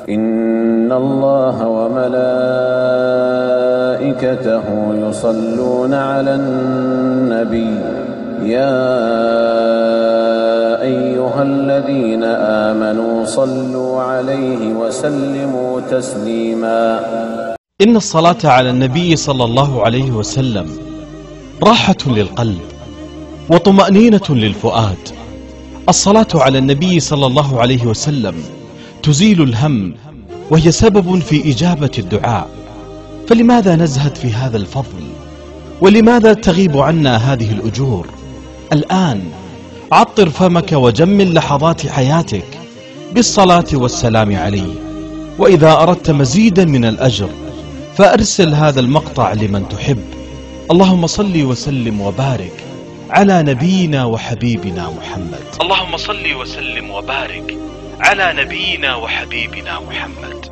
إن الله وملائكته يصلون على النبي يا أيها الذين آمنوا صلوا عليه وسلموا تسليما. إن الصلاة على النبي صلى الله عليه وسلم راحة للقلب وطمأنينة للفؤاد. الصلاة على النبي صلى الله عليه وسلم تزيل الهم وهي سبب في إجابة الدعاء. فلماذا نزهد في هذا الفضل؟ ولماذا تغيب عنا هذه الأجور؟ الآن عطر فمك وجمل لحظات حياتك بالصلاة والسلام عليه. وإذا أردت مزيدا من الأجر فأرسل هذا المقطع لمن تحب. اللهم صل وسلم وبارك على نبينا وحبيبنا محمد. اللهم صل وسلم وبارك على نبينا وحبيبنا محمد.